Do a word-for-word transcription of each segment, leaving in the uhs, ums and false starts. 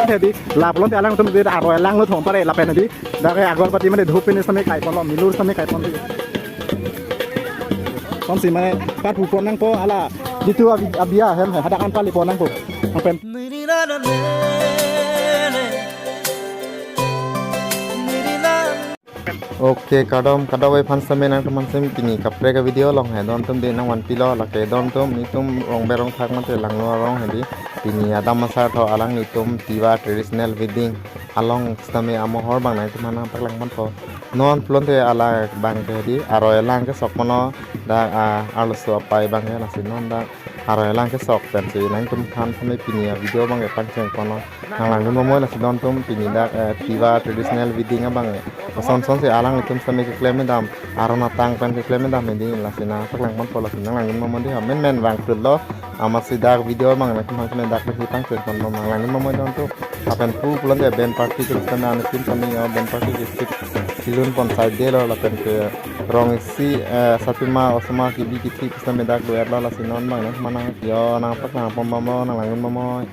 Hedi, lapulote alangtum hedi aroi alanglo thom pare lapen hedi. Dak ke agor bati mane dhup pini sami kai ponlo, milur sami kai pon hedi. Konsei mane pat pu pon nangpo hala jitu abi-, abiya hem hadak an pali pon nangpo. Angpen. Okay, kardom, kardom aphan sami nangtum aphan sami pini kaprek avideo along he dontum hedi nangvanpilo lake dontum nelitum rong berong thak mate langno arong hedi pini Adam Asar tho alanglitum Tiwa traditional wedding along sitame amohor abang nangtum aphan nangpaklang ponpo. Non pulote hala abang ke hedi aroi alang kesok mono dak, ah, arloso apai abang ke lasi non dak aroi alang kesok pensi nangtum aphan sami pini avideo abang ke pangcheng ponlo. Nanglangdun bomnoi lasi dontum pini dak, eh, Tiwa traditional wedding abang ke. Koson sonsi alanglitum sami keklem dam, aron atang pen keklem dam hedi lasi nangpaklang ponpo lasi nanglangdun bomnoi dei, menmen vangthulo. Amatsi dak video abang nangtum aphan sami dak pensi pangcheng ponlo, nanglangdun bomnoi dontum. Lapen pu pulote band party atum sitame nelitum sami o band party ke sip kilun pon saidelo lapen ke rong isi, eh, sapima osomar kebi kethe sitame dak do-etlo lasi non abang nangtum aphan nang yo nangpaklang pon bomlo, nanglangdun bomnoi.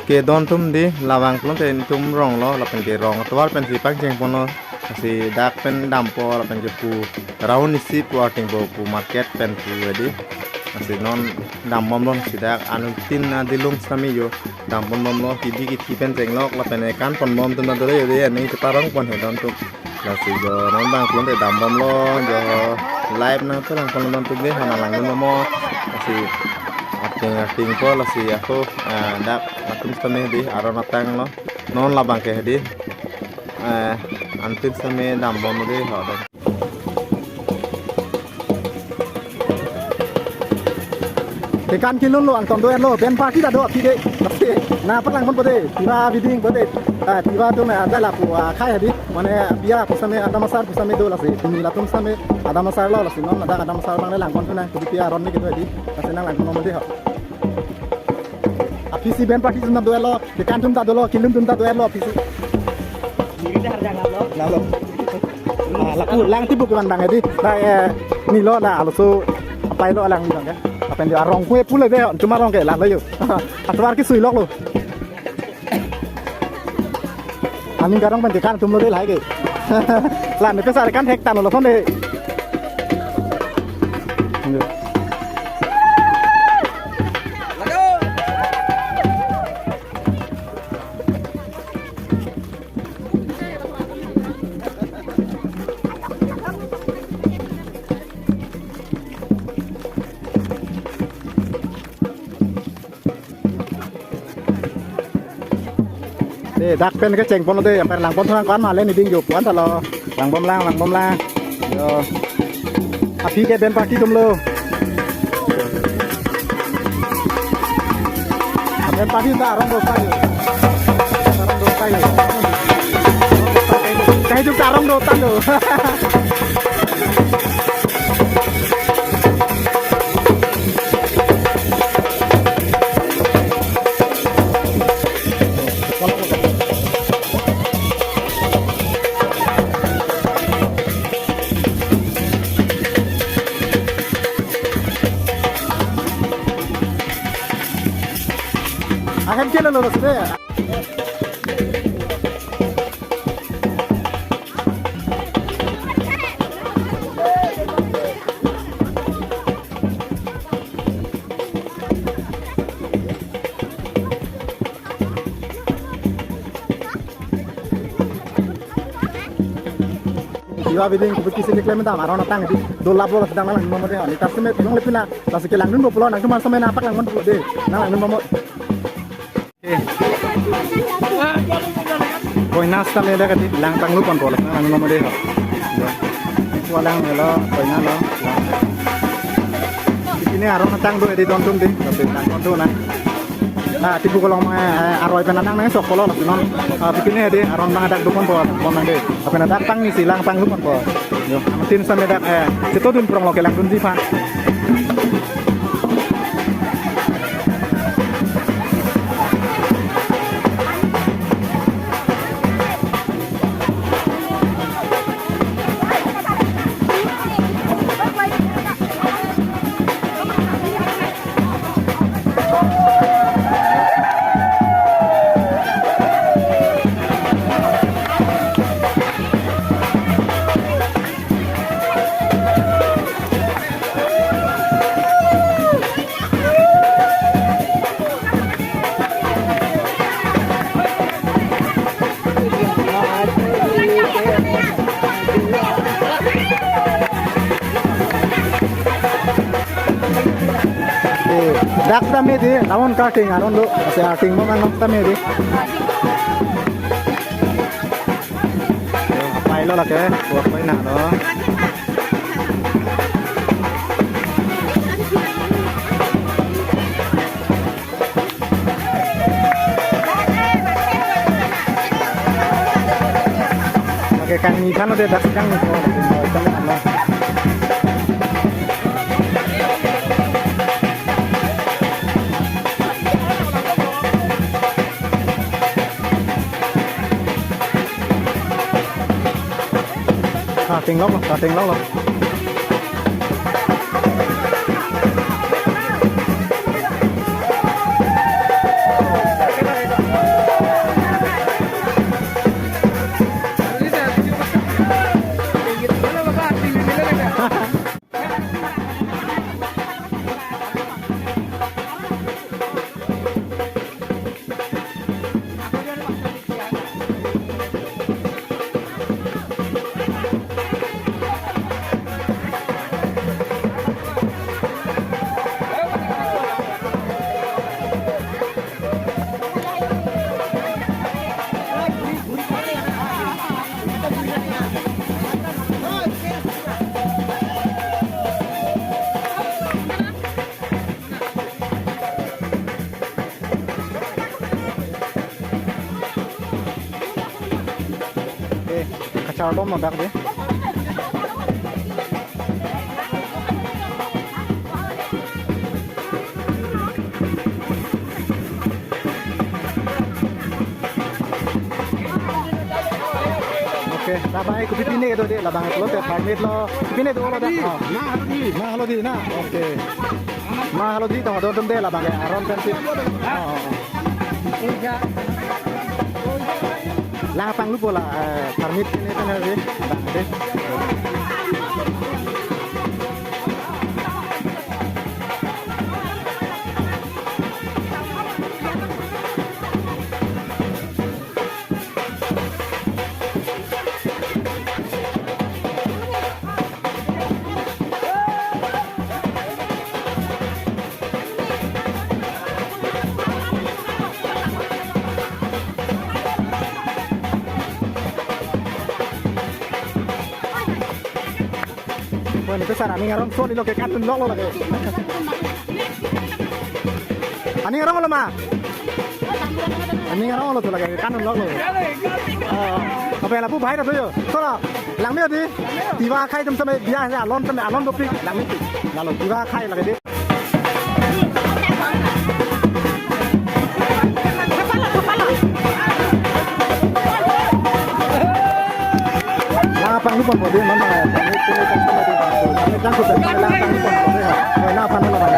Ke dontum hedi labang pulote nelitum ronglo lapen ke rong atovar pensi pangcheng ponlo. Lasi dak pen dampo lapen ke pu round isi pu arting po pu market pen pu hedi. Lasi non dam bomlo lasi dak anuttin adilung sitame yo dam pon bomlo kebi kethe pen chenglok lapen ekan pon bom atum ta dolo hedi aning cheparong pon he dontum. Lasi jo non abang pulote dam bomlo jo live nangpaklang pon dontum dei, nanglangdun bomnoi. Lasi arting arting po lasi ako, ah, dak atum sitame hedi aron atanglo. Non labang ke hedi, eh, anuttin sitame dam bomlo dei ho dam. Kekan kilunlo, angton do-etlo, band party ta do aphi dei. Nangpaklang ponpo dei, Tiwa wedding po dei. Ah, Tiwa atum, ah, dai lapu, ah, akhai hedi. Mane abiya pu sitame Adam Asar pu sitame do lasi. Pini latum sitame Adam Asarlo lasi non ladak Adam Asar abang le lang pon thu nang kebi aron ni kedo hedi. Lasi nanglang pon bomnoi dei ho. Aphisi band party atum ta do-etlo, kekan atum ta dolo, kilun atum ta do-etlo aphisi. Diri dah harja ngamlo. Ngamlo. Ah, lapu lang tipu kevan abang hedi. Dak, eh, nilo dak arloso apailo alang abang ke. Lapen jo arong kue pule dei, cuma arong ke lalo yo. Atovar kesuiloklo. Aning karong pen kekan atumlo dei lahai ke. La ne pesa kan hek tan lo thon dei. Dei, dak pen kecheng ponlo dei, yang pen lang pon thang kan male ni ding jo puan ta lo. Lang bomlang, lang bomlang. Yo. Aphi ke band party atumlo. Band party ta arong do tayo. Arong do tayo. Kahijuk ta arong do tayo. Ahem ke lalo sih. Iwa biding kubit kisi keklem dam aron atang di dolap lo sedang nang mo de. Ni tasmet nong lepina tas kelangdun bo pulo nangtum arsam na apak langdun bo de. Nang langdun mo. Eh. Koina sita meda kati lang panglu pon bola nang langdun mo de. Ko lang melo koina lo. Ini aron atang do edi dontum di. Tapi nang dontum na. Nah, tipu kolong ma, eh, aroi pen adang nang sok kolo non. Ah, pipine di aron bang adak dukon po, pon nang di. Apen adak pang ni si lang panglu pon po. Yo, tin san medak, eh, chetodun prong lo kelangdunji aphan. Eh, dak ta me di, lawan karting aron lo, ase karting mo mang ta me di. Pai lo lake, buat pai na lo. Oke, kangni kan udah dak kangni ko. Karting lo, karting lo. Eh, kachar dom lo dak de. Oke, labang ke kopipine do de, labang ke lo te permit lo, kopipine do lo dak. Oh. Nah, halodi. Nah, halodi na. Oke. Ma halodi tong do dum de labang ke aron kan sip. Oh, oh, oh. Lang panglu bola, eh, permit ini kan hari. Bang de. Bueno, itu sar aning aron sol ilo ke katun lok lo lagi. Aning aron lo ma. Aning aron lo tu lagi kanun lok lo. Oh, apa yang lapu bahai tu yo? Sola, langme di. Tiwa khai tum sampai biasa alon sampai alon dopik langme. Lalu tiwa khai lagi di. Lapang lupon bodi mana? Lapang lupon bodi. Lapang lupon bodi.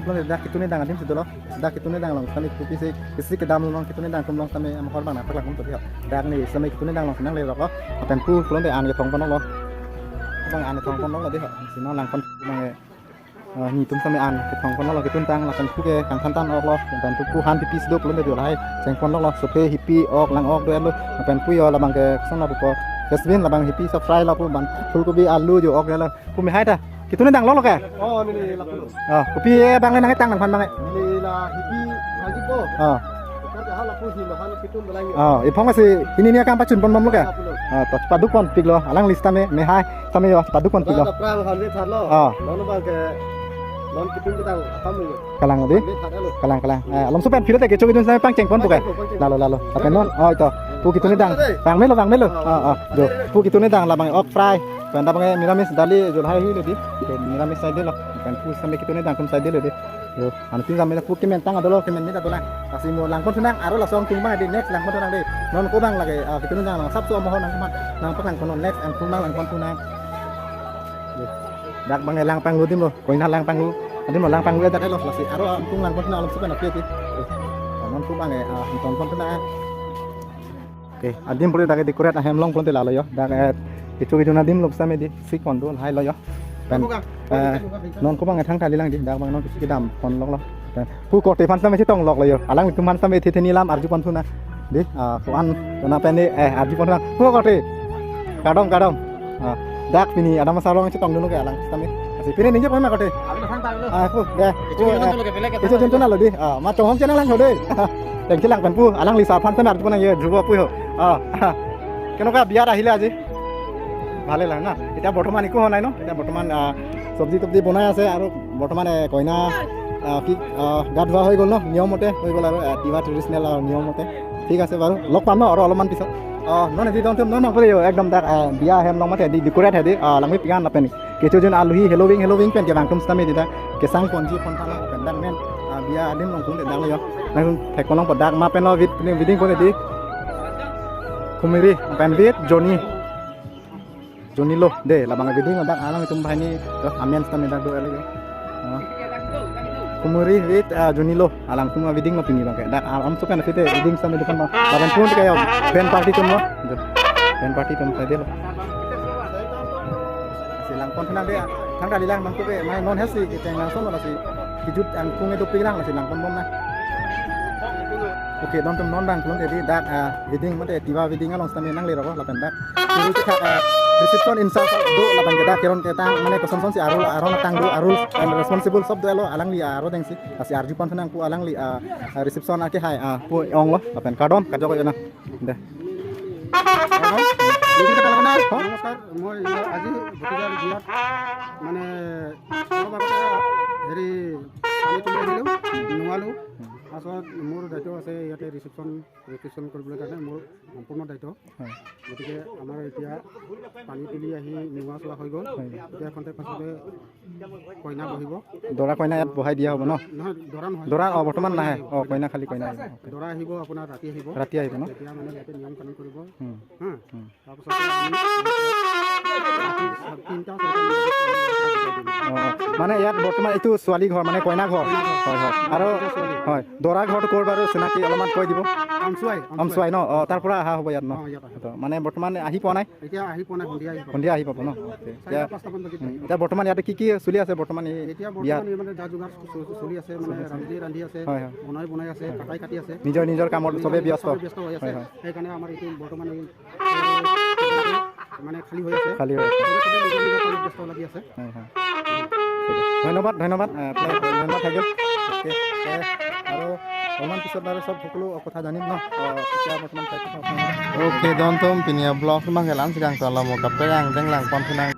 Dak kituni dang adim si dolo. Dak kituni dang along sitame kopi si, isi kedam along kituni dang atum along sitame amahor abang nangpaklangponpo dei ho. Dak ne sitame kituni dang along si nangle rok lo. Lapen pu pulote an kethong ponlok lo. Abang an kethong ponlok lo dei ho. Si non langpon abang, eh, netum sitame an kethong ponlok lo, kitun tang lapen pu ke kangthan tan ok lo. Lapen pu pu han pipi si do pulote dei lahai chengponlok lo. Sope hipi ok lang ok do-et lo. Lapen pu yo labang ke kosonlo pupo. French bean labang hipi sa fry lo pu, ban phulkobi alu jo ok lo. Pu mehai ta. Kituni dang lok lo ke? Oh, neli lapu lo. Oh, kopi abang le nangtang nangphan abang le? Neli la hipi lagi po. Oh. Kan ha lapu hi mahan kitun belang. Oh, iphong si pini ni akam pachun ponbom lo ke? Lapu lo. Oh, to paduk ponpiklo. Alangli sitame mehai sitame yo paduk ponpiklo. Ba prang han le thar lo. Oh. Non abang ke non kitun kedang akam lo. Kalang dei? Han le thar lo. Kalang, kalang. Eh, along supen philo te kecho kejun sitame pangcheng ponpo ke? Pangcheng, pangcheng. Lalo, lalo. Lapen non, oh, ito. Pu kituni dang. Pangmelo, pangmelo. Oh, oh. Jo. Pu kituni dang labang ok fry. Pen ta abang meramis dali jo lahai hilo dei. Jo meramis side lo. Pen pu sitame kituni dang atum side lo dei. Jo, anuttin sitame pu kemen tang adolo, kemen mit adolo. Lasi mo langpon thunang, aro laso angthung abang dei, next langpon thunang dei. Non ko abang lake, ah, kituni dang lang sapso amahor nangphan, nangpaklangpon non, next angthung abang langpon thunang. Jo. Dak abang lang panglu adim lo, koina lang panglu. Adim lo lang panglu dak lo, lasi aro angthung langpon thunang along supen api api. Jo. Non ko abang, ah, angthung pon thunang. Oke, adim pulote dak decorate ahem along pulote lalo yo. Dak, eh, kecho kejun adim lok sitame dei, si kondo lahai lo yo. Pen, eh, non ko abang thangta kalilang dei, dak abang non kisi kedam ponlok lo. Pen, pu korte aphan sitame chetong lok lo yo. Alanglitum aphan sitame the the ni alam arju pon thunang. Dei, ah, ko-an, kona pen dei, eh, arju pon thunang. Pu korte. Kardom, kardom. Ah, dak pini adam asar along chetongdun ke alang sitame. Lasi pini ningje pon ma korte. Abi lo sang tang lo. Ah, pu, dei. Kecho kejun adim lo ke pele ke. Kecho kejun adim lo dei. Ah, ma chonghong channel lang ho dei. Thank you lang pen pu. Alangli sar aphan sitame arju pon nang ye Dhrubo pu ho. Ah. কেনেকুৱা বিয়াত আহিলে আজি? ভালে লাগে না? এতিয়া বৰ্তমান একো হোৱা নাই ন? এতিয়া বৰ্তমান, আহ, চব্জি তব্জি বনাই আছে আৰু বৰ্তমান, এ, কইনা, আহ, কি, আহ, গা ধোৱা হৈ গ'ল ন? নিয়ম মতে হৈ গ'ল আৰু, আহ, তিৱা ট্ৰেডিচনেল আৰু নিয়ম মতে। ঠিক আছে বাৰু, লগ পাম ন আৰু অলপমান পিছত। আহ, non edi don atum non nangpale yo, ekdom dak, আহ, বিয়া ahem along mate dei decorate hai dei, ah, langmepik an lapen kecho kejun aluhi heloving heloving pen kevang atum sitame dei dak kesang ponji pon tang lapen dak men, ah, বিয়া adim along tum dei dak lo yo. Nang thek kolong po dak ma pen lo vid, wedding pon dei. Khumiri pen with Johnny. Johnny lo dei, labang wedding dak alanglitum banghini, to amen sitame dak do-et lo yo. Ah. Khumiri with, ah, Johnny lo. Alangtum wedding lo pini abang ke. Dak alam sukan site wedding sitame dokan ma. Lapen pu ke yo band party atum lo. Jo. Band party atum side lo. Si langpon thunang dei. Thangta kalilang abang ko ke. Mai non hasi kecheng langsung lo si. Kejut angthung dopik lang si langponbom nang. Oke, don atum non abang pulote dei dak, ah, wedding mate tiwa wedding along sitame nangle rok lapen dak. Terus ka, ah, reception in charge do lapen ke dak keron ketang mane koson son si arul aron tang do arul and responsible sob do-et lo alangli, ah, aro dengsi. Lasi arju pon thunang pu alangli, ah, ah, reception akehai, ah, pu ong lo, lapen kardom, kajok yo na. Dei. নমস্কাৰ, মই আজি ভতিজাৰ বিয়াত মানে অলপ আগতে হেৰি পানী তুলি আহিলোঁ, নুৱালোঁ। পাছত মোৰ দায়িত্ব আছে ইয়াতে ৰিচেপশ্যন, ৰিচেপশ্যন কৰিবলৈ কাৰণে মোৰ সম্পূৰ্ণ দায়িত্ব। হয়। গতিকে আমাৰ এতিয়া পানী তুলি আহি নুৱা চোৱা হৈ গ'ল। হয়। এতিয়া খন্তেক পাছতে কইনা বহিব। দৰা কইনা ইয়াত বহাই দিয়া হ'ব ন? নহয়, দৰা নহয়। দৰা, অ, বৰ্তমান নাহে। কইনা আহিব। অ, কইনা খালি কইনা আহিব। অ'কে। দৰা আহিব, আপোনাৰ ৰাতি আহিব। ৰাতি আহিব ন? তেতিয়া মানে ইয়াতে নিয়ম কানুন কৰিব। হুম। হা? হুম। তাৰপাছত আমি ৰাতি তিনিটা, চাৰিটা বজাত অ, অ। মানে ইয়াত বৰ্তমান এইটো ছোৱালী ঘৰ, মানে কইনা ঘৰ। কইনা ঘৰ। হয়, হয়। আৰু এইটো ছোৱালী। হয়, দৰা ঘৰটো ক'ৰ বাৰু চিনাকি অলপমান কৈ দিব। আমচুৱাই, আমচুৱাই। আমচুৱাই ন? অ, তাৰ পৰা অহা হ'ব ইয়াত ন? অ, ইয়াত আহিব। তো, মানে বৰ্তমান আহি পোৱা নাই? এতিয়া আহি পোৱা নাই, সন্ধিয়া আহি পাব। সন্ধিয়া আহি পাব ন? অ'কে। চাৰিটা, এতিয়া, পাঁচটামান বাজিত উম, আহিব। এতিয়া বৰ্তমান ইয়াতে কি কি চলি আছে বৰ্তমান এই এতিয়া বিয়াত? বৰ্তমান ইয়াত মানে যা যোগাৰ চ-, চ-, চলি আছে, মানে চলি আছে। ৰান্ধি ৰান্ধি আছে, হয়, হয়। বনাই বনাই আছে, হয়, হয়। কটাই কাটি আছে। নিজৰ নিজৰ কামত চবেই ব্যস্ত। চবেই ব্যস্ত হৈ আছে। হয়, হয়। সেইকাৰণে আমাৰ এইটো বৰ্তমান এই মানে খালী হৈ আছে। খালী হৈ আছে। চবে চবে নিজৰ নিজৰ কামত ব্যস্ত লাগি আছে। হয়, হয়। ঠিক আছে। ধন্যবাদ, ধন্যবাদ। আহ, আপোনাক ধন্যবাদ থাকিল। অ'কে, এ, আৰু অলপমান পিছত বাৰু চব সকলো কথা জানিম ন? আহ, এতিয়া বৰ্তমান okay, don atum pini a-vlog abang ke la-an si kangtolo, mo kaprek angdeng langpon thunang.